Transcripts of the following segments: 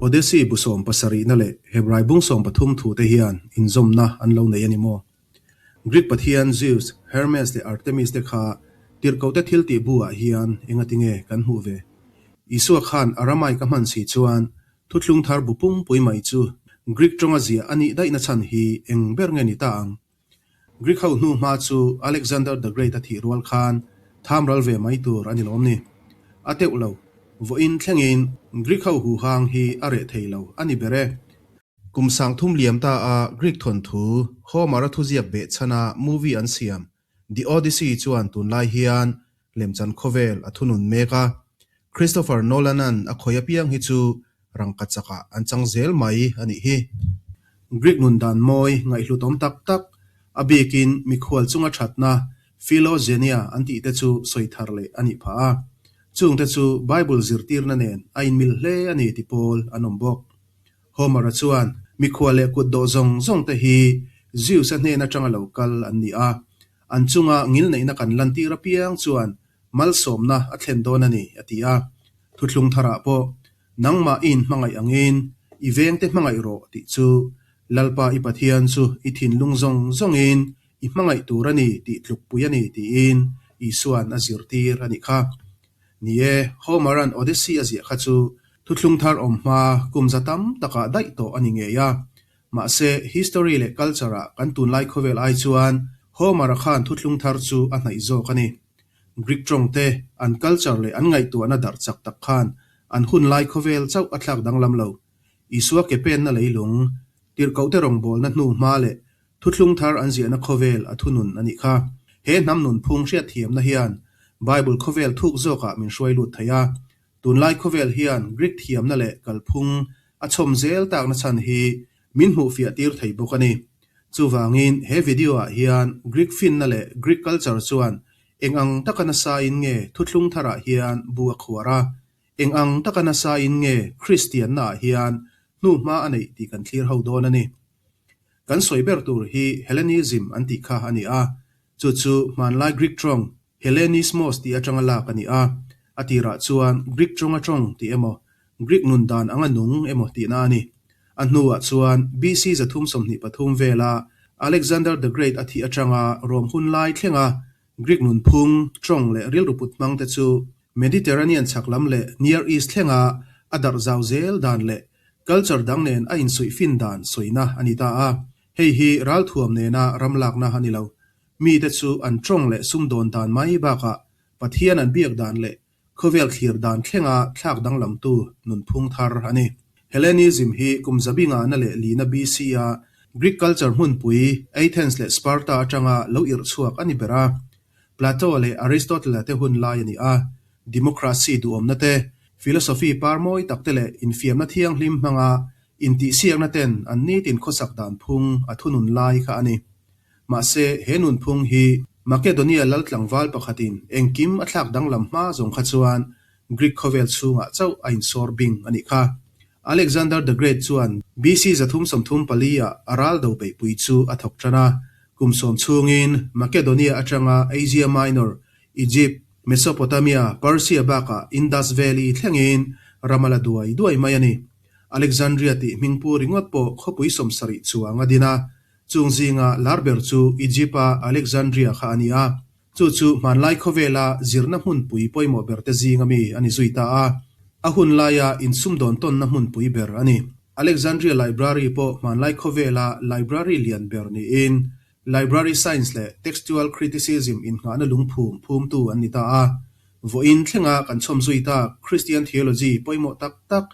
Odyssey bu sawmpasarihna leh Hebrai bung 13 thute hian inzawmna an lo nei a ni maw? Greek pathian Zeus, Hermes leh Artemis te kha tirhkohte thiltih bu-ah hian engati nge kan hmuh ve? Isua khan Aramaic a hman si chuan Thuthlung thar bu pumpui mai chu Greek tawnga ziah a nih daihna chhan hi eng ber nge ni ta ang? Greek ho hnu hma chu Alexander the Great a thih rual khan tham ral ve mai tur a ni lawm ni? A teuh lo, vawiin thlengin Greek ho huhang hi a reh thei lo a ni ber e. Kum sangthum liam ta a Greek thawnthu Homer-a thuziak behchhana movie an siam The Odyssey chuan tunlai hian lemchan khawvel a thunun mek a, Christopher Nolan-a'n a khawi apiang hi chu rangka chakah an chang zel mai a nih hi. Greek nun dan mawi ngaihhlutawm tak tak, a bikin mikhual chunga thatna, philoxenia an tih te chu sawi thar leh a nih phah a. Chungte chu Bible zirtirna nen a inmil hle a ni ti pawl an awm bawk. Homer-a chuan mikhual leh kutdawh zawng zawng te hi Zeus-a hnen atanga lo kal an ni a, an chunga ngilneihna kan lantir apiang chuan malsawmna a thlen dawn a ni, a ti a. Thuthlung tharah pawh, Nangmah i inhmangaih angin i vengte hmangaih rawh tih chu Lalpa i Pathian chu i thinlung zawng zawngin i hmangaih tur a ni tih tlukpui a ni tiin Isua'n a zirtir a nih kha. Ni e, Homer-a'n Odyssey a ziah kha chu thuthlung thar awm hma kum za tam takah daih tawh a ni ngei a. Mahse, history leh culture-ah kan tunlai khawvel ai chuan Homer-a khan thuthlung thar chu a hnaih zawk a ni. Greek tawng te, an culture leh an ngaihtuahna darh chak tak khan an hunlai khawvel chauh a thlak danglam lo. Isua ke penna leilung, tirhkohte rawngbawlna hnu hma leh Thuthlung thar an ziahna khawvel a thunun a nih kha. He hnam nunphung hriatthiamna hian Bible khawvel thuk zawkah min hruai lut thei a. Tunlai khawvel hian Greek thiamna leh kalphung a chhawm zel takna chhan hi min hmuhfiah tir thei bawk a ni. Chuvangin he video ah hian Greek finna leh Greek culture chuan eng ang taka nasain nge thuthlung tharah hian bu a khuar a, eng ang taka nasain nge Kristianna ah hian hnuhma a neih tih kan thlir ho dawn a ni. Kan sawi ber tur hi Hellenism an tih kha a ni a, chu chu hmanlai Greek tawng Hellenismos tih atanga lak a ni a, a tirah chuan Greek tawnga tawng tih emaw, Greek nun dan anga nung emaw tihna a ni. A hnuah chuan BC 323 vela Alexander the Great a thih atanga Rome hun lai thlenga Greek nunphung, tawng leh rilru put hmang te chu Mediterranean chhak lam leh Near East thlenga a darh zau zel dan leh Culture dang nen a insuih fin dan sawina a ni ta a, hei hi ralthuam nena ram lakna a ni lo. Mite chu an tawng leh sumdawn dan mai bakah Pathian an biak dan leh khawvel thlir dan thlenga thlak danglamtu nunphung thar a ni. Hellenism hi kum zabi ngahna leh lina BC a Greek culture hmunpui Athens leh Sparta atanga lo irh chhuak a ni ber a. Plato leh Aristotle-a te hun lai a ni a, democracy duhawmna te, philosophy par mawi tak te leh infiamna thianghlim hmanga intihsiakna ten an nitin khawsak dan phung a thunun lai kha a ni. Mahse, he nunphung hi Makedonia lal tlangval pakhatin engkim a thlak danglam hma zawng kha chuan Greek khawvel chhungah chauh a insawr bing a nih kha. Alexander the Great chuan BC 334 ah a ral do beihpui chu a thawk tan a, kum sawm chhungin Makedonia atanga Asia Minor, Egypt, Mesopotamia, Persia bakah Indus Valley thlengin ram a la duai duai mai a ni. Alexandria tih hmingpu ringawt pawh khawpui 70 chuang a din a, chung zinga lar ber chu Egypt-a Alexandria kha a ni a. Chu chu hmanlai khawvela zirna hmunpui pawimawh berte zinga mi a ni zui ta a, a hun laia insumdawn tawnna hmunpui ber a ni. Alexandria Library pawh hmanlai khawvela library lian ber niin Library Science leh Textual Criticism innghahna lungphum phumtu an ni ta a. Vawiin thlenga kan chhawm zui tak Christian Theology pawimawh tak tak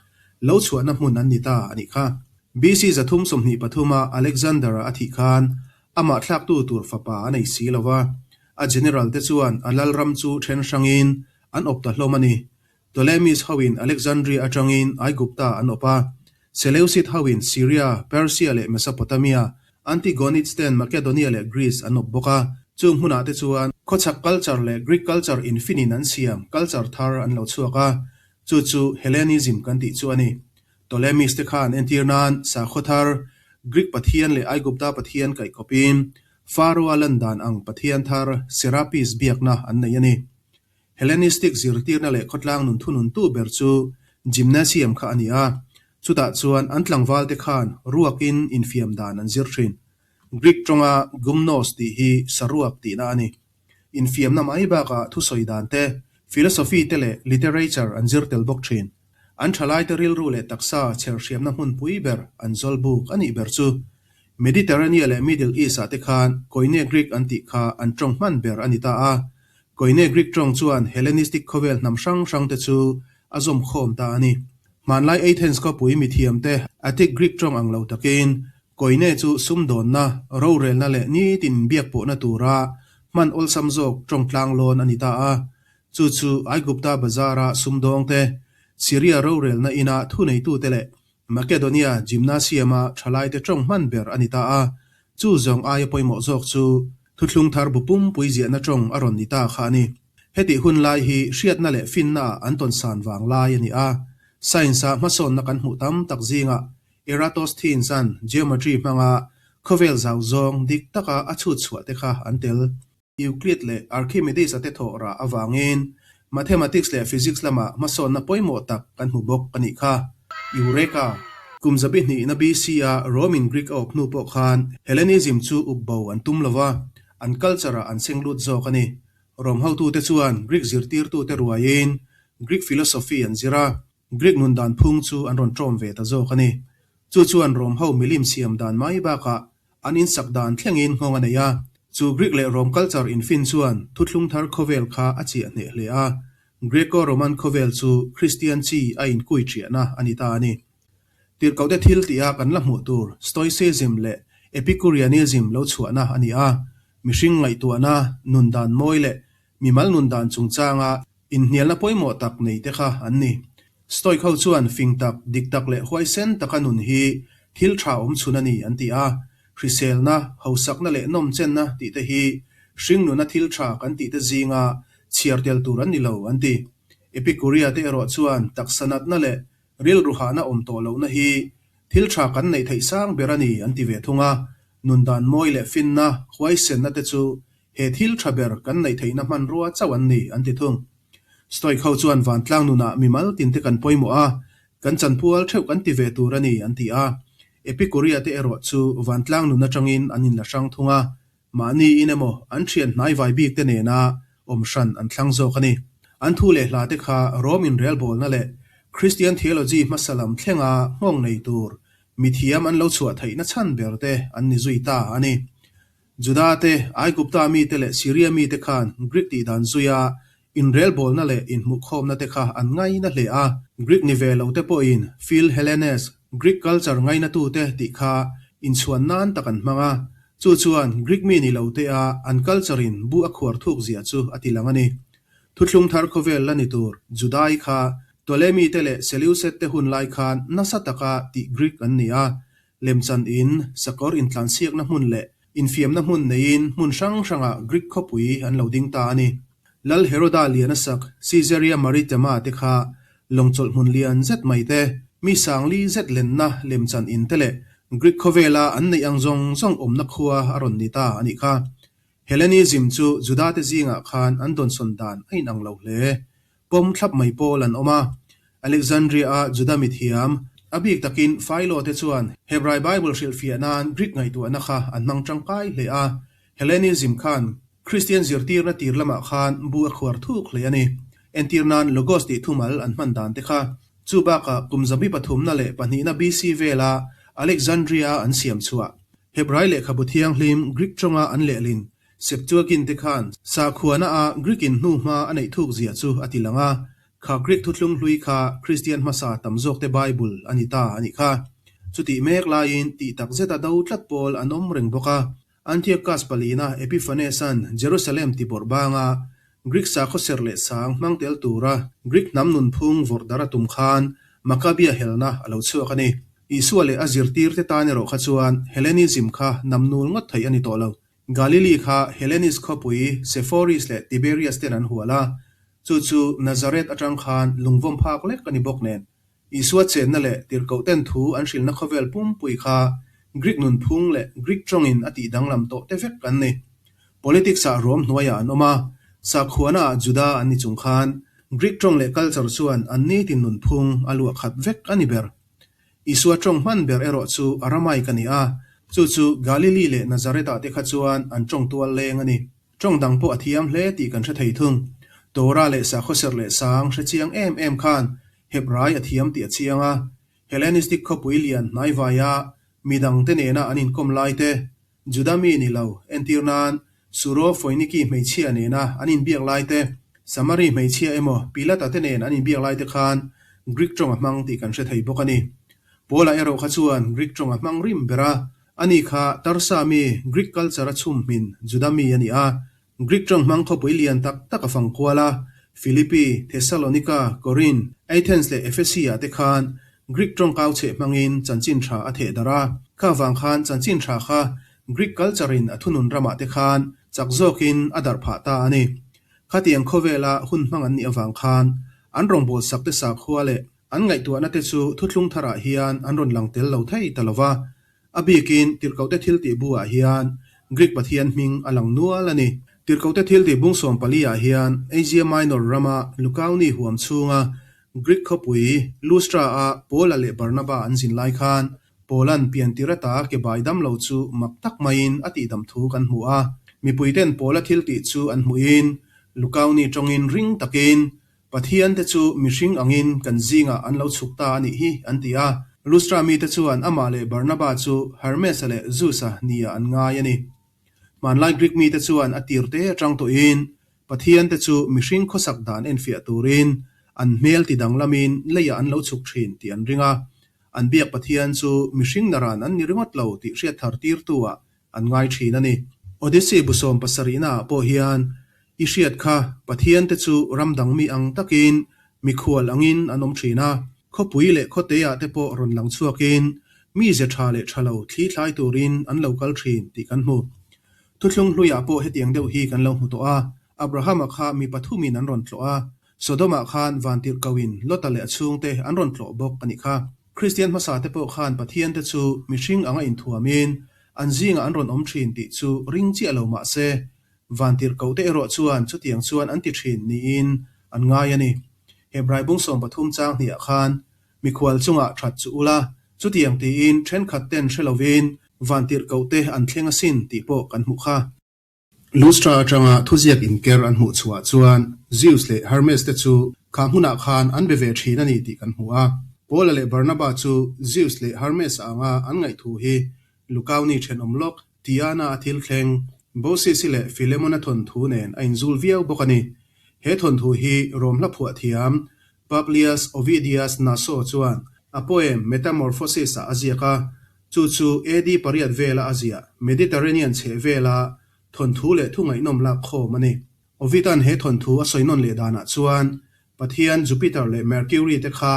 lo chhuahna hmun an ni ta a nih kha. BC 323 a Alexander-a a thih khan Amah thlaktu tur fapa a nei si lo va, a general te chuan a lalram chu then hrangin an awp ta hlawm a ni. Ptolemies hoin Alexandria atangin Aigupta an awp a, Seleucid hoin Syria, Persia leh Mesopotamia, Antigonids ten Makedonia leh Greece an awp bawk a. Chung hmunah te chuan khawchhak culture leh Greek culture infinin an siam culture thar an lo chhuak a, chu chu Hellenism kan tih chu a ni. Ptolemies te khan entir nan sakhaw thar, Greek pathian leh Aigupta pathian kaihkawpin Pharaoh-a lan dan ang pathian thar Serapis biakna an nei a ni. Hellenistic zirtirna leh khawtlang nun thununtu ber chu Gymnasium kha a ni a. Chutah chuan an tlangvalte khan ruakin infiam dan an zir thin. Greek tawnga gumnos tih hi saruak tihna a ni. Infiamna mai bakah thusawi dan te, philosophy te leh literature an zir tel bawk thin. An thalaite rilru leh taksa chherhriamna hmunpui ber an zawl buk a nih ber chu. Mediterranea leh Middle East-ah te khan Koine Greek an tih kha an tawng hman ber a ni ta a. Koine Greek tawng chuan Hellenistic khawvel hnam hrang hrangte chu a zawm khawm ta a ni. Hmanlai Athens khawpui mithiamte Attic Greek tawng ang lo takin Koine chu sumdawnna, rorelna leh nitin biakpawhna tura hman awlsam zawk tawng tlanglawn a ni ta a. Chu chu Aigupta bazara sumdawngte, Syria rorelna ina thuneitute leh Makedonia Gymnasium-a thalaite tawng hman ber a ni ta a. Chu zawng aia pawimawh zawk chu Thuthlung Thar bu pumpui ziahna tawng a rawn ni ta kha a ni. Hetih hun lai hi hriatna leh finnaah an tawn san vang lai a ni a. Science-a hmasawnna kan hmuh tam tak zingah Eratosthenes-a'n geometry hmanga khawvel zau zawng dik taka a chhut chhuah te kha an tel. Euclid leh Archimedes-a te thawh rah avangin Mathematics leh Physics lamah hmasawnna pawimawh tak kan hmu bawk a nih kha. Eureka! Kum zabi hnihna BC-a Rome-in Greek a awp hnu pawh khan Hellenism chu up bo an tum lo va, an culture-ah an seng lut zawk a ni. Rome hotute chuan Greek zirtirtute ruaiin Greek philosophy an zir a, Greek nun dan phung chu an rawn ṭawm ve ta zawk a ni. Chu chuan Rome ho milim siam dan mai bakah an insak dan thlengin nghawng a nei a. Chu Greek leh Rome culture infin chuan thuthlung thar khawvel kha a chiah hneh hle a. Greco-Roman khawvel chu Kristian chi a inkui ṭiahna a ni ta a ni. Tirhkohte thil tiha kan la hmuh tur Stoicism leh Epicureanism lo chhuahna a ni a. Mihring ngaihtuahna, nun dan mawi leh Mimal nun dan chungchanga inhnialna pawimawh tak nei te kha an ni. Stoic ho chuan fing tak, dik tak leh huaisen taka nun hi thil tha awm chhun a ni an ti a. Hriselna, hausakna leh nawmchenna tih te hi hringnuna thil tha kan tih te zinga chhiar tel tur an ni lo an ti. Epicuria te erawh chuan taksa natna leh rilru hahna awm tawh lohna hi thil tha kan neih theih sang ber a ni an ti ve thung a. Nun dan mawi leh finna, huaisenna te chu He thil tha ber kan neih theihna hmanrua chauh an ni, an ti thung. Stoic ho chuan vantlang nunah mimal tinte kan pawimawh a, kan chanpual theuh kan ti ve tur a ni, an ti a. Epicuria te erawh chu vantlang nun atangin an inla hrang thung a, mahni in emaw an thian hnaivai bik te nena awm hran an thlang zawk a ni. An thu leh hla te kha Rome inrelbawlna leh Christian theology hmasa lam thlenga nghawng nei tur mithiam an lo chhuah theihna chhan ber te an ni zui ta a ni. Juda te, Aigupta mite leh Siria mite khan Greek tih dan zuia inrelbawlna leh inhmuhkhawmna te kha an ngaina hle a. Greek ni ve lo te pawhin Phil Hellenes, Greek culture ngainatute tih kha inchhuan nan tak an hmang a. Chu chuan Greek mi ni lo te a an culture in bu a khuar thuk zia chu a ti lang a ni. Thuthlung thar khawvel la ni tur Judai kha Ptolemy te leh Seleucid te hun lai khan nasa taka tih Greek an ni a. Lemchan in, sakawr intlansiakna hmun leh infiamna hmun neiin hmun hrang hrangah Greek khawpui an lo ding ta a ni. Lal Heroda lian a sak Caesarea Maritima te kha lawngchawlh hmun lian zet mai te, mi sangli zet lenna lemchan in te leh Greek khawvela an neih ang zawng zawng awmna khua a rawn ni ta a nih kha. Hellenism chu Judate zingah khan an dawnsawn dan a inang lo hle. Pawm thlap mai pawl an awm a. Alexandria-a Juda mithiam, a bik takin Philo te chuan Hebrai Bible hrilhfiah nan Greek ngaihtuahna kha an hmang tangkai hle a. Hellenism khan Kristian zirtirna tir lamah khan bu a khuar thuk hle a ni. Entir nan Logos tih thumal an hman dan te kha. Chu bakah kum zabi pathumna leh pahnihna BC vela Alexandria-a an siam chhuah Hebrai lehkhabu thianghlim Greek tawnga an lehlin Septuagint te khan sakhuana a Greek in hnu hma a neih thuk zia chu a ti lang a, kha Greek thuthlung hlui kha Kristian hmasa tam zawk te Bible a ni ta a nih kha. Chutih mek laiin tih tak zeta do tlat pawl an awm reng bawk a, Antiochus palina Epiphanes-a'n Jerusalem ti bawrh banga Greek sakhaw serh leh sang hmang tel tura Greek hnam nunphung vawrh dar a tum khan Maccabea helna a lo chhuak a ni. Isua leh a zirtirte tan erawh kha chuan Hellenism kha namnul ngawt theih a ni tawh lo. Galili kha Hellenis khawpui Sepphoris leh Tiberias ten an hual a, chu chu Nazareth atang khan lungvawm phak lek a ni bawk nen. Isua chenna leh tirhkoh ten thu an hrilhna khawvel pumpui kha Greek nunphung leh Greek tawngin a tih danglam tawh te vek an ni. Politics ah Rome hnuaiah an awm a, sakhuana ah Juda an ni chung khan Greek tawng leh culture chuan an nitin nunphung a luah khat vek a ni ber. Isua ṭawng hman ber erawh chu Aramaik a ni a, chu chu Galili leh Nazareth-ah te kha chuan an ṭawng tual leng a ni. Ṭawng dang pawh a thiam hle tih kan hre thei thung. Torah leh sakhaw serh leh sang hre chiang em em khan Hebrai a thiam tih a chiang a. Hellenistic khawpui lian hnaivaia midangte nena an inkawm lai te, Juda mi ni lo, entir nan, Suro Foiniki hmeichhia nena an inbiak lai te, Samari hmeichhia emaw Pilata te nen an inbiak lai te khan Greek ṭawng a hmang tih kan hre thei bawk a ni. Paula erawh kha chuan Greek ṭawng a hmang rim ber a, ani kha Tarsa mi Greek culture a chhum hmin Juda mi a ni a, Greek ṭawng hmang khawpui lian tak tak a fang kual a, Philippi, Thessalonika, Korinth, Athens leh Ephesi-ah te khan Greek ṭawng kau chheh hmangin chanchin ṭha a theh darh a. Kha vang khan chanchin ṭha kha Greek culture-in a thunun ramah te khan chak zawkin a darh phah ta a ni. Khatiang khawvela hun hmang an nih avang khan an rawngbâwl sak te sakhua leh an ngaihtuahna te chu thuthlung tharah hian an rawn lang tel lo thei ta lo va. A bikin Tirhkohte thiltih buah hian Greek pathian hming a lang nual a ni. Tirhkohte thiltih bung 14 ah hian Asia Minor rama Lukauni huam chhunga Greek khawpui Lustra-a Paula leh Barnaba an zin lai khan Paula'n piantir ata ke bai dam lo chu mak tak maiin a tihdam thu kan hmu a. Mipuite'n Paula thiltih chu an hmuhin Lukauni tawngin ring takin Pathian te chu mihring angin kan zingah an lo chhuk ta a nih hi, an ti a. Lustra mite chuan amah leh Barnaba chu Hermes-a leh Zeus-a nia an ngai a ni. Hmanlai Greek mite chuan a tirte atang tawhin Pathian te chu mihring khawsak dan enfiah turin an hmel ti danglamin leiah an lo chhuk thin tih an ring a. An biak Pathian chu mihring naran an ni ringawt lo tih hriat thar tirtu-ah an ngai thin a ni. Odyssey bu 70 ah pawh hian i hriat kha Pathian te chu ram dang mi ang takin mikhual angin an awm thin a, khawpui leh khawteah te pawh rawn lang chhuakin mi ze tha leh tha lo thli thlai turin an lo kal thin tih kan hmu. Thuthlung hluiah pawh hetiang deuh hi kan lo hmu tawh a, Abrahama kha mi pathumin an rawn tlawh a, Sodom-ah khan vantirhkohin Lota leh a chhungte an rawn tlawh bawk a nih kha. Kristian hmasate pawh khan Pathiante chu mihring anga inthuamin an zingah an rawn awm thin tih chu ring chiah lo mah se, vantirhkohte erawh chuan chutiang chuan an ti thin niin an ngai a ni. Hebrai bung 13 chang hniah khan mikhual chungah that chu ula, chutiang tiin thenkhat ten hre lovin vantirhkohte an thleng asin tih pawh kan hmuh kha. Lustra atanga thuziak inker an hmuh chhuah chuan Zeus leh Hermes te chu kha hmunah khan an be ve thin a ni tih kan hmu a. Paula leh Barnaba chu Zeus leh Hermes anga an ngaihthu hi Lukauni thenawm lawk Tiana a thil thleng Bosisi leh Filemona thawnthu nen a inzul viau bawk a ni. He thawnthu hi Rom hla phuah thiam Publius Ovidius Naso chuan a poem Metamorphosis-ah a ziak a, Chu chu AD pariat vela a ziah Mediterranean chheh vela thawnthu leh thu ngaihnawm lak khawm a ni. Ovid-a'n he thawnthu a sawi nawn leh danah chuan pathian Jupiter leh Mercury te kha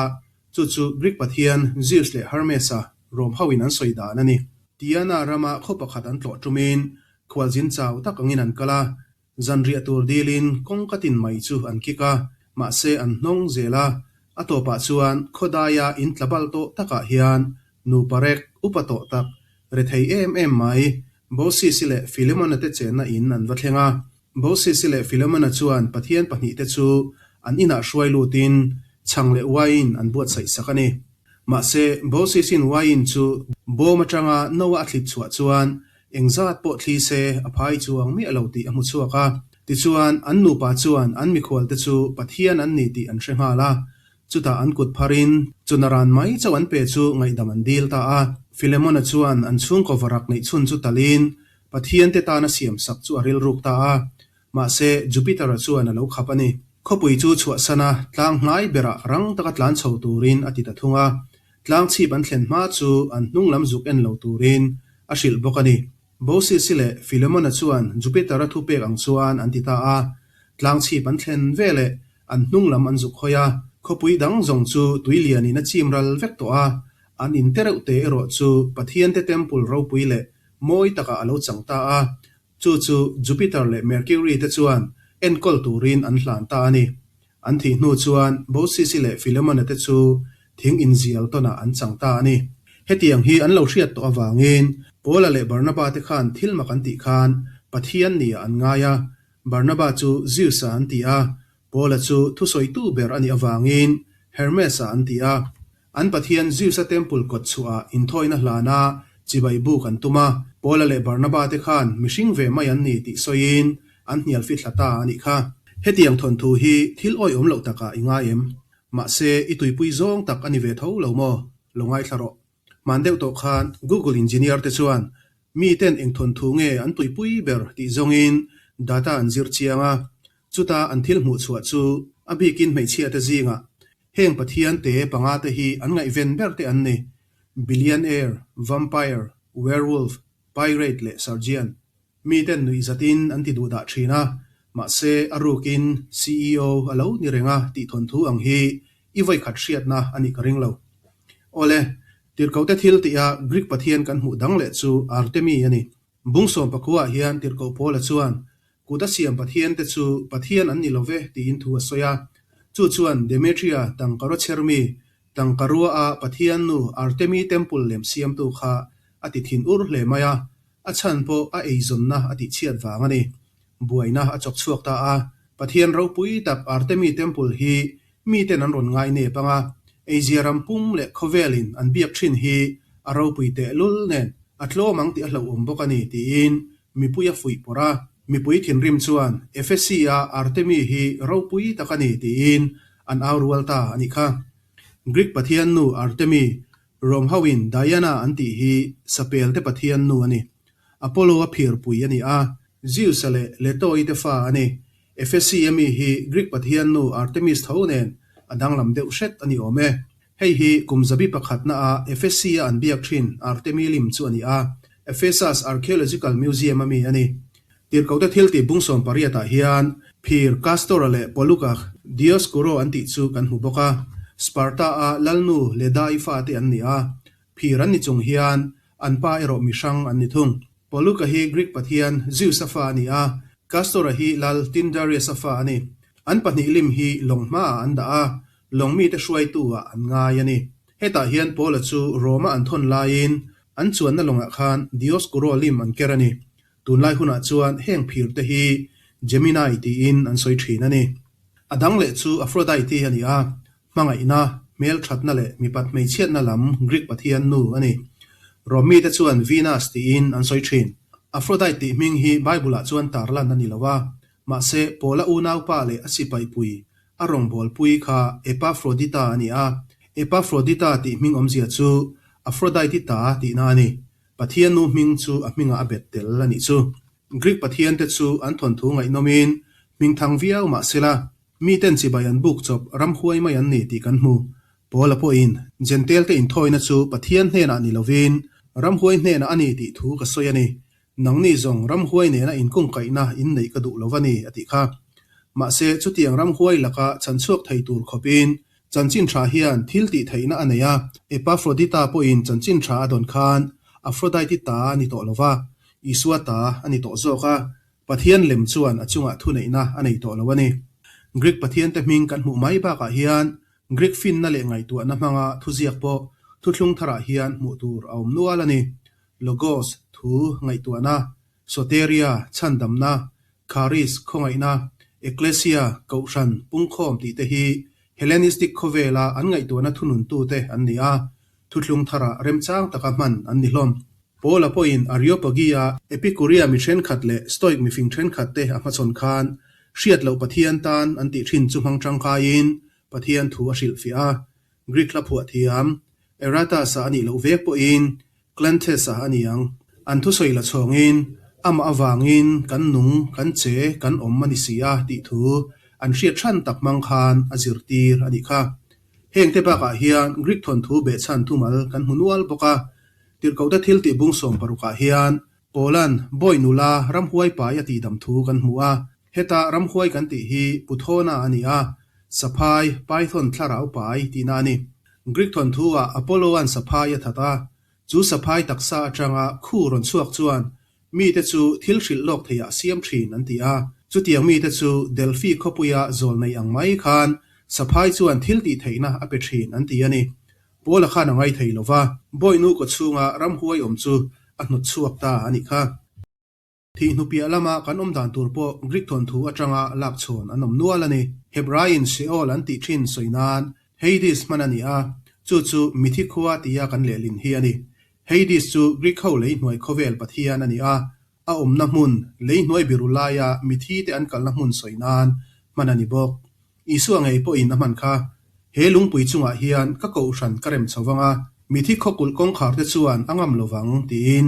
chu chu Greek pathian Zeus leh Hermes-a Rom hoin an sawi dan a ni. Tiana rama khaw pakhat an tlawh ṭumin khualzin chau tak angin an kal a, Zanriah tur dilin kawngka tin mai chu an kik a, mahse an hnawng zel a, a tawpah chuan khawdaia in tla bal tawh takah hian nupa rek upa tawh tak rethei em em mai Bosisi leh Filemona te chenna in an va thleng a. Bosisi leh Filemona chuan Pathian pahnihte chu an inah hruai lutin chhang leh uaiin an buatsaih sak a ni. Mahse Bosisi'n uaiin chu bawm atanga noa a thlit chhuah chuan Engzat pawh thli se a phai chuang miah lo tih a hmu chhuak a. Tichuan, an nupa chuan an mikhualte chu Pathian an ni tih an hre nghal a. Chutah an kut pharin chuna ran mai chauh an pe chu ngaihdam an dil ta a. Filemona chuan an chhungkaw varak neih chhun chu talin Pathiante tana siamsak chu a rilruk ta a. Mahse, Jupiter-a chuan a lo khap a ni. Khawpui chu chhuahsan a, tlang hnai berah rang taka tlan chho turin a ti ta thung a. Tlang chhip an thlen hma chu an hnung lam zuk en lo turin a hrilh bawk a ni. Bosisi leh Filemona chuan Jupiter-a thupek ang chuan an ti ta a. Tlang chhip an thlen veleh an hnung lam an zuk hawi a. Khawpui dang zawng chu tui lianin a chim ral vek tawh a. An in te reuh te erawh chu Pathiante temple ropui leh mawi takah a lo chang ta a. Chu chu Jupiter leh Mercury te chuan enkawl turin an hlan ta a ni. An thih hnu chuan Bosisi leh Filemona te chu thing inzial tawnah an chang ta a ni. Hetiang hi an lo hriat tawh avangin Paula leh Barnaba te khan thil mak an tih khan Pathian niah an ngai a, Barnaba chu Zeus-a an ti a, Paula chu thusawitu ber a nih avangin Hermes-a an ti a. An pathian Zeus-a temple kawt chhuahah inthawina hlana chibai buk an tum a, Paula leh Barnaba te khan mihring ve mai an ni tih sawiin an hnial fithla ta a nih kha. Hetiang thawnthu hi thil awihawm loh takah i ngai em? Mahse, i tuipui zawng tak a ni ve tho lo maw? Lo ngaithla rawh. Hman deuh tawh khan Google engineer te chuan miten eng thawnthu nge an tuipui ber tih zawngin data an zir chiang a, chuta an thil hmuh chhuah chu a bikin hmeichhia te zingah heng pathian te panga te hi an ngaihven ber te an ni, Billionaire, Vampire, Werewolf, Pirate leh Surgeon. Miten nuih zatin an ti duh dah thin a, mahse a rukin ceo a lo ni reng a tih thawnthu ang hi i vawikhat hriatna a nih ka ring lo. Awle, tirhkohte thil tih a Greek pathian kan hmuh dang leh chu Artemi a ni. Bung sawmpakhua hian tirhkoh Paula chuan kut a siam pathian te chu pathian an ni lo ve tiin thu a sawi a. Chu chuan Demetria tangkaraw chhermi tangkarua a pathian nu Artemi temple lem siamtu kha a ti thin ur hle mai a, A chhan pawh a eizawnna a tihchhiat vang a ni. Buaina a chawk chhuak ta a, Pathian ropui tak Artemi Temple hi miten an rawn ngai nep ang a, Asia ram pum leh khawvelin an biak thin hi a ropui tehlul nen a tlawm ang tih a hlauhawm bawk a ni tiin mipui a fuih pawrh a. Mipui thinrim chuan Ephesi-a Artemi hi ropui tak a ni tiin an au rual ta a nih kha. Greek pathian nu Artemi Rom hoin Diana an tih hi Sapel te pathian nu a ni. Apollo a phirpui a ni a, Zeus-a leh Leto-i te fa a ni. Ephesi-a mi hi Greek pathian nu Artemis tho nen a danglam deuh hret a ni awm e. Hei hi kum zabi pakhatna a Ephesi-a an biak thin Artemi lim chu a ni a, Ephesus Archaeological Museum a mi a ni. Tirhkohte thil tih bungsawm pariatah hian Phir, Castor-a leh Poluka, Dioscuro an tih chu kan hmu bawk a. Sparta-a Lalnu Leda-i fate an ni a, Phir an ni chung hian an pa erawh mihrang an ni thung. Poluka hi Greek pathian Zeus-a fa a ni a, Castor-a hi lal Tyndareus-a fa a ni. An pahnih lim hi lawng hmaah an dah a, lawng mite hruaitu-ah an ngai a ni. Hetah hian Paula chu Rome-a an thawn laiin an chuanna lawngah khan Dioscuro lim an ker a ni. Tunlai hunah chuan heng phir te hi Gemini tiin an sawi thin a ni. A dang leh chu Aphrodite a ni a, hmangaihna, hmelthatna leh mipat hmeichhiatna lam Greek pathian nu a ni. Rom mite chuan Venus tiin an sawi thin. Aphrodite tih hming hi Bible-ah chuan tarlan a ni lo a, mahse Paula unaupa leh a sipaipui, a rawngbawlpui kha Epafrodita a ni a. Epafrodita tih hming awmzia chu Aphrodite ta tihna a ni. Pathian nu hming chu a hmingah a bet tel a nih chu. Greek pathiante chu an thawnthu ngaihnawmin hming thang viau mah sela, miten chibai an buk chawp ramhuai mai an ni tih kan hmu. Paula pawhin Jentail-te inthawina chu Pathian hnenah ni lovin ramhuai hnenah a ni tih thu ka sawi a ni. Nangni zawng ramhuai nena inkungkaihna inneih ka duh lo va ni a tih kha. Mahse, chutiang ramhuai laka chhanchhuak thei tur khawpin Chanchin tha hian thil tih theihna a nei a, Epafrodita pawhin chanchin tha a dawn khan Aphrodite ta a ni tawh lo va, Isua ta a ni tawh zawk a, Pathian lem chuan a chungah thuneihna a nei tawh lo a ni. Greek pathiante hming kan hmuh mai bakah hian Greek finna leh ngaihtuahna hmanga thuziak pawh thuthlung tharah hian hmuh tur a awm nual a ni. Logos, thu, ngaihtuahna, Soteria, chhandamna, Charis, khawngaihna, Ecclesia, Kohhran, pungkhawm tih te hi Hellenistic khawvela an ngaihtuahna thununtute an ni a, thuthlung tharah remchang taka hman an ni hlawm. Paula pawhin Areopagi-a Epikuria mi thenkhat leh Stoic mifing thenkhat te a hmachhawn khan, hriat loh Pathian tan an tih thin chu hmang tangkaiin Pathian thu a hrilhfiah a. Greek hla phuah thiam Aratus-a a nih loh vek pawhin Cleanthes-a a ni ang. An thusawi la chhawngin, Amah avangin kan nung, kan che, kan awm a ni si a tih thu an hriat hran tak hmang khan a zirtir a nih kha. Hengte bakah hian Greek thawnthu behchhan thumal kan hmu nual bawk a. Tirhkohte thil tih bung sawmparukah hian Paula'n bawi nula ramhuai pai a tihdam thu kan hmu a. Heta ramhuai kan tih hi Puthona a ni a, saphai, Python thlarau pai tihna a ni. Greek thawnthu-ah Apollo-a'n saphai a that a, chu saphai taksa atanga khu rawn chhuak chuan mite chu thil hrilh lawk theiah a siam thin an ti a. Chutiang mite chu Delphi khawpuia zawl nei ang mai khan saphai chuan thil tih theihna a pe thin an ti a ni. Paula khan a ngai thei lo va, bawihnu kawchhunga ramhuai awm chu a hnawt chhuak ta a nih kha. Thih hnu piah lama kan awm dan tur pawh Greek thawnthu atanga lak chhawn an awm nual a ni. Hebraiin Sheol an tih thin sawi nan Hades hman a ni a, Chu chu Mithi khua tia kan lehlin hi a ni. Hades chu Greek ho lei hnuai khawvel pathian a ni a, a awmna hmun, lei hnuai biru laia mithi te an kalna hmun sawi nan hman a ni bawk. Isua ngei pawhin a hman kha. He lungpui chungah hian ka kohhran ka rem chho vang a, mithi khawkulh kawngkhar te chuan a ngam lo vang tiin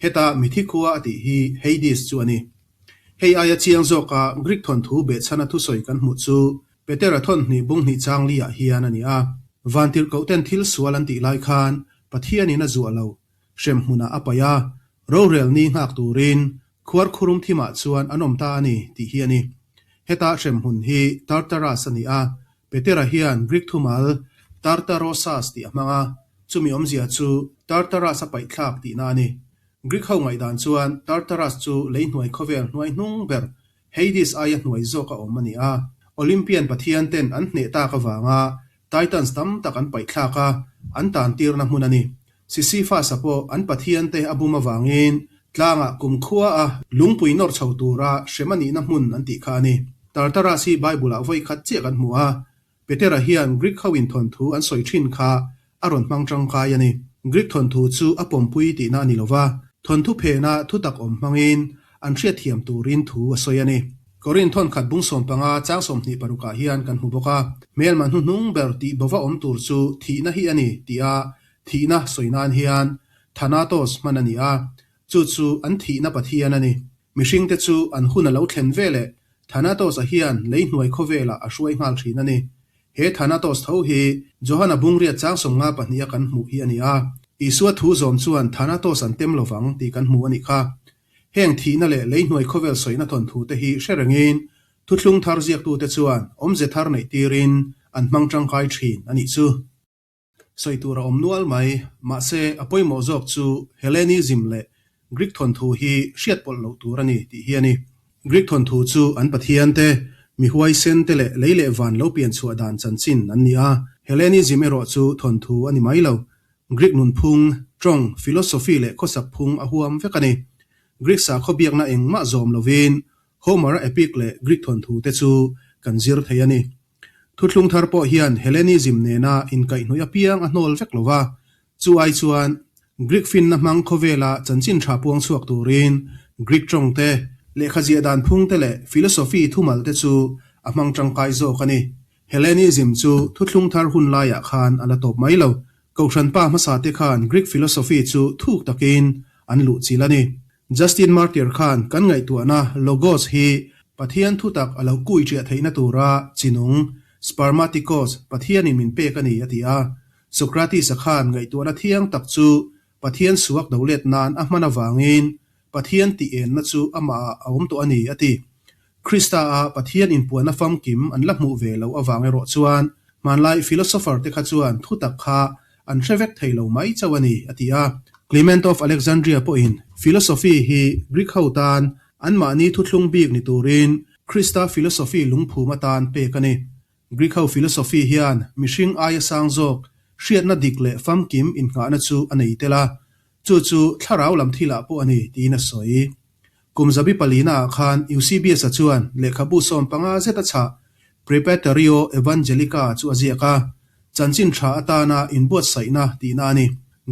heta mithi khua a tih hi Hades chu a ni. Hei aia chiang zawka Greek thawnthu behchhana thusawi kan hmuh chu Petera thawnhnih bunghnih chang liah hian a ni a. Vantirhkohten thil sual an tih lai khan Pathianin a zuah lo, hremhmunah a paih a, rorel ni nghak turin khuarkhurum thimah chuan an awm ta a ni tih hi a ni. Heta hremhmun hi Tartarus a ni a, Petera hian Greek thumal Tartarosas tih a hmang a, chumi awmzia chu Tartarus a paihthlak tihna a ni. Greek ho ngaihdan chuan Tartarus chu lei hnuai khawvel hnuai hnung ber Hades aia hnuai zawk a awm a ni a, Olympian pathian ten an hneh tak avanga Titans tam tak an paihthlak a, an tan tirna hmun a ni. Sisyphus-a pawh an pathian te a bum avangin tlangah kumkhua a lungpui nawr chho tura hrem a nihna hmun an tih kha a ni. Tartarus hi Bible-ah vawi khat chiah kan hmu a, Petera hian Greek ho in thawnthu an sawi thin kha a rawn hmang tangkai a ni. Greek thawnthu chu a pawmpui tihna a ni lo va, thawnthu phena thutak awm hmangin an hriatthiam turin thu a sawi a ni. Korinth thawnkhat bung 15 chang 20 parukah hian kan hmu bawk a, hmelma hnuhnung ber tih bova awm tur chu thihna hi a ni tia thihna sawi nan hian Thanatos hman a ni a, chu chu an thihna Pathian a ni. Mihringte chu an hun a lo thlen veleh Thanatos-a hian lei hnuai khawvelah a hruai nghal thin a ni. He Thanatos tho hi Johana bungriat chang 52 a kan hmuh hi a ni a. Isua thu zawm chuan Thanatos an tem lovang tih kan hmu a nih kha. Heng thihna leh lei hnuai khawvel sawina thawnthu te hi hre rengin thuthlung thar ziaktute chuan awmze thar neih tirin an hmang tangkai thin a nih chu. Sawi tur a awm nual mai, mahse a pawimawh zawk chu Hellenism leh Greek thawnthu hi hriat pawlh loh tur a ni tih hi a ni. Greek thawnthu chu an pathian te, mi huaisen te leh lei leh van lo pian chhuah dan chanchin an ni a, Hellenism erawh chu thawnthu a ni mai lo. Greek nunphung, tawng, philosophy leh khawsak phung a huam vek a ni. Greek sakhaw biakna engmah zawm lovin Homer-a epic leh Greek thawnthu te chu kan zir thei a ni. Thuthlung thar pawh hian Hellenism nena inkaihhnawih apiang a hnawl vek lo va, chu ai chuan Greek finna hmang khawvela chanchin tha puang chhuak turin Greek tawng te, lehkha ziah dan phung te leh philosophy thumal te chu a hmang tangkai zawk a ni. Hellenism chu thuthlung thar hun laiah khan a la tawp mai lo. Kohhran pa hmasa te khan Greek philosophy chu thuk takin an luh chilh a ni. Justin Martyr khan kan ngaihtuahna Logos hi Pathian thutak a lo kui ṭiah theihna tura chinung, spermatikos, Pathianin min pek a ni a ti a. Socrates-a khan ngaihtuahna thiang tak chu Pathian suak do let nan a hman avangin Pathian tih enna chu amahah a awm tawh a ni a ti. Krista-a Pathian inpuanna famkim an la hmuh ve loh avang erawh chuan hmanlai philosopher te kha chuan thutak kha an hre vek thei lo mai chauh a ni, a ti a. Clement of Alexandria pawhin philosophy hi Greek ho tan anmahni thuthlung bik ni turin Krista philosophy lungphum atan pek a ni. Greek ho philosophy hian mihring aia sang zawk hriatna dik leh famkim innghahna chu a nei tel a, chu chu thlarau lam thilah pawh a ni tiin a sawi. Kum zabi palina ah khan Eusebius-a chuan lehkhabu 15 zet a chhah Preparatorio Evangelica chu a ziak a, chanchin tha atana inbuatsaihna tihna a ni.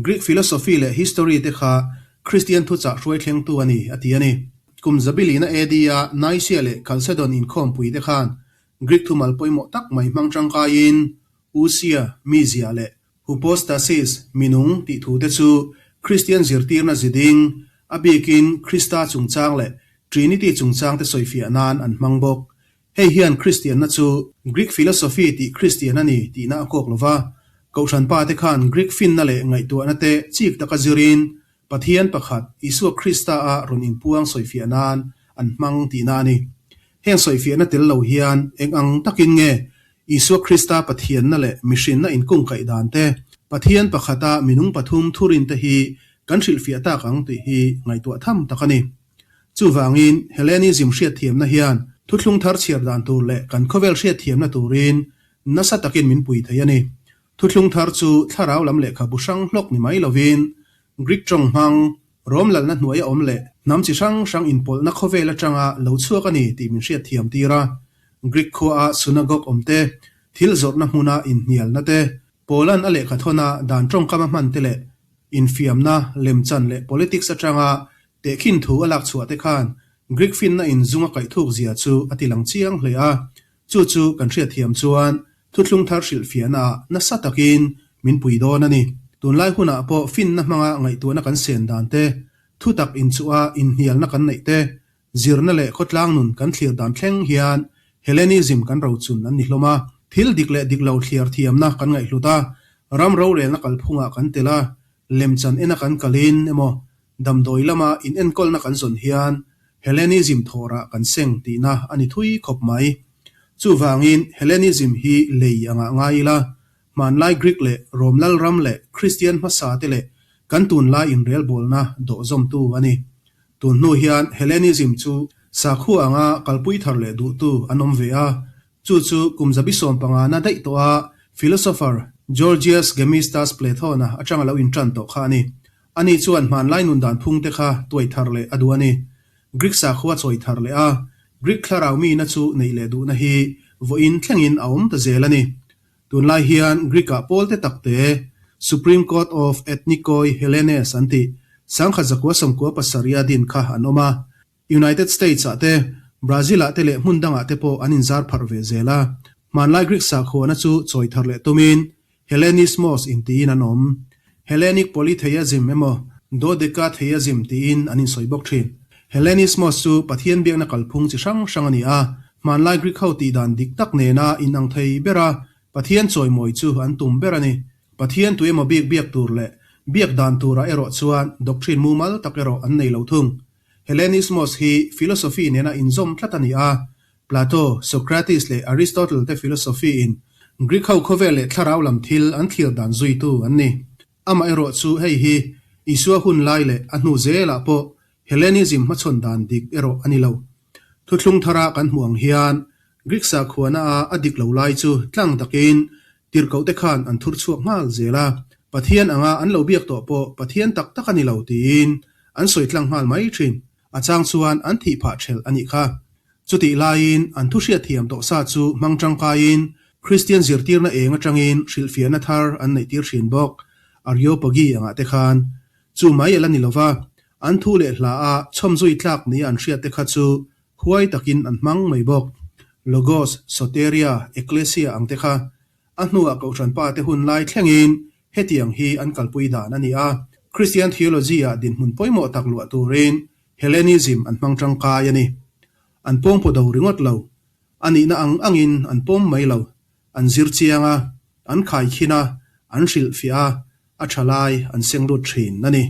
Greek philosophy leh history te kha Kristian thuchah hruaithlengtu a ni, a ti a ni. Kum zabi lina AD a Nicaea leh Chalcedon inkhawmpui te khan Greek thumal pawimawh tak mai hmang tangkaiin Ousia, mizia leh Hupostasis, minung, tih thu te chu Kristian zirtirna ziding, a bikin Krista chungchang leh Trinity chungchang te sawifiah nan an hmang bawk. Hei hian Kristianna chu Greek philosophy tih Kristian a ni tihna a kawk lo va, Kohhran pa te khan Greek finna leh ngaihtuahna te chik taka zirin Pathian pakhat, Isua Krista-a rawn inpuang sawifiah nan an hmang tihna a ni. Heng sawifiahna tel lo hian eng ang takin nge Isua Krista Pathianna leh mihrinna inkungkaih dan te, Pathian pakhata minung pathum thurin te hi kan hrilhfiah tak ang tih hi ngaihtuah tham tak a ni. Chuvangin, Hellenism hriatthiamna hian thuthlung thar chhiar dan tur leh kan khawvel hriatthiamna turin nasa takin min pui thei a ni. Thuthlung thar chu thlarau lam lehkhabu hrang hlawk ni mai lovin, Greek tawng hmang, Rom lalna hnuaia awm leh hnam chi hrang hrang inpawlhna khawvel atanga lo chhuak a ni tih min hriatthiam tir a. Greek khuaa synagogue awm te, thil zawrhna hmuna inhnialna te. Paula'n a lehkhathawna dan tawngkam a hman te leh infiamna, lemchan leh politics atanga tehkhin thu a lak chhuah te khan Greek finna in zung a kaih thuk zia chu a ti lang chiang hle a. Chu chu kan hriatthiam chuan thuthlung thar hrilhfiahna ah nasa takin min pui dawn a ni. Tunlai hunah pawh finna hmanga ngaihtuahna kan sen dan te, thutak inchuha inhnialna kan neih te, Zirna leh khawtlang nun kan thlir dan thleng hian Hellenism kan rochun an ni hlawm a. Thil dik leh dik lo thliar thiamna kan ngaihhlut a, ram rorelna kalphungah kan tel a, lemchan ena kan kalin emaw damdawi lama inenkawlna kan zawn hian Hellenism thawhrah kan seng tihna a ni thui khawp mai. Chuvangin Hellenism hi lei angah ngai ila, Hmanlai Greek leh Rom lalram leh Kristian hmasa te leh kan tunlai inrelbawlna dawhzawmtu a ni. Tun hnu hian Hellenism chu sakhua anga kalpui thar leh duhtu an awm ve a, chu chu kum zabi sawmpangana daih tawha philosopher Georgius Gemistus Plathon-a atanga lo intan tawh kha a ni. Ani chuan hmanlai nun dan phung te kha tuai thar leh a duh a ni. Greek sakhua chawi thar leh a, Greek thlarau mina chu neih leh duhna hi vawiin thlengin a awm ta zel a ni. Tunlai hian Greek-ah pawl te tak te, Supreme Court of Ethnikoi Hellenes an tih, sangkhat zakua sawmkua pasarih a din kha an awm a. United States-ah te, Brazil-ah te leh hmun dangah te pawh an inzar pharh ve zel a. Hmanlai Greek sakhuana chu chawi thar leh tumin Hellenismos intiin an awm. Hellenic polytheism emaw Dodecatheism tiin an insawi bawk thin. Hellenismos chu Pathian biakna kalphung chi hrang hrang a ni a, hmanlai Greek ho tih dan dik tak nena inang thei bera Pathian chawimawi chu an tum ber a ni. Pathian tu emaw bik biak tur leh biak dan turah erawh chuan doctrine mumal tak erawh an nei lo thung. Hellenismos hi philosophy nena inzawm tlat a ni a, Plato, Socrates leh Aristotle te philosophy in Greek ho khawvel leh thlarau lam thil an thlir dan zuitu an ni. Amaherawh chu hei hi Isua hun lai leh a hnu zelah pawh Hellenism hmachhawn dan dik erawh a ni lo. Thuthlung thara kan hmuh ang hian Greek sakhuana a a dik lo lai chu tlang takin tirhkohte khan an thur chhuak nghal zel a, Pathian anga an lo biak tawh pawh Pathian tak tak a ni lo tiin an sawi tlang nghal mai thin. A chang chuan an thih phah ṭhelh a nih kha. Chutih laiin an thu hriatthiam tawh sa chu hmang ṭangkaiin Kristian zirtirna eng aṭangin hrilhfiahna thar an neihtir ṭhin bawk. Areopagi angah te khan chu mai a la ni lova, an thu leh hla a chhawmzui tlak nia an hriat te kha chu huai takin an hmang mai bawk. Logos, Soteria, Ecclesia ang te kha A hnuah Kohhran pa te hun lai thlengin hetiang hi an kalpui dan a ni a, Christian theology-ah dinhmun pawimawh tak luah turin Hellenism an hmang tangkai a ni. An pawngpaw do ringawt lo. A nihna ang angin an pawm mai lo. An zir chiang a, an khaikhin a, an hrilhfiah a, a tha lai an seng lut thin a ni.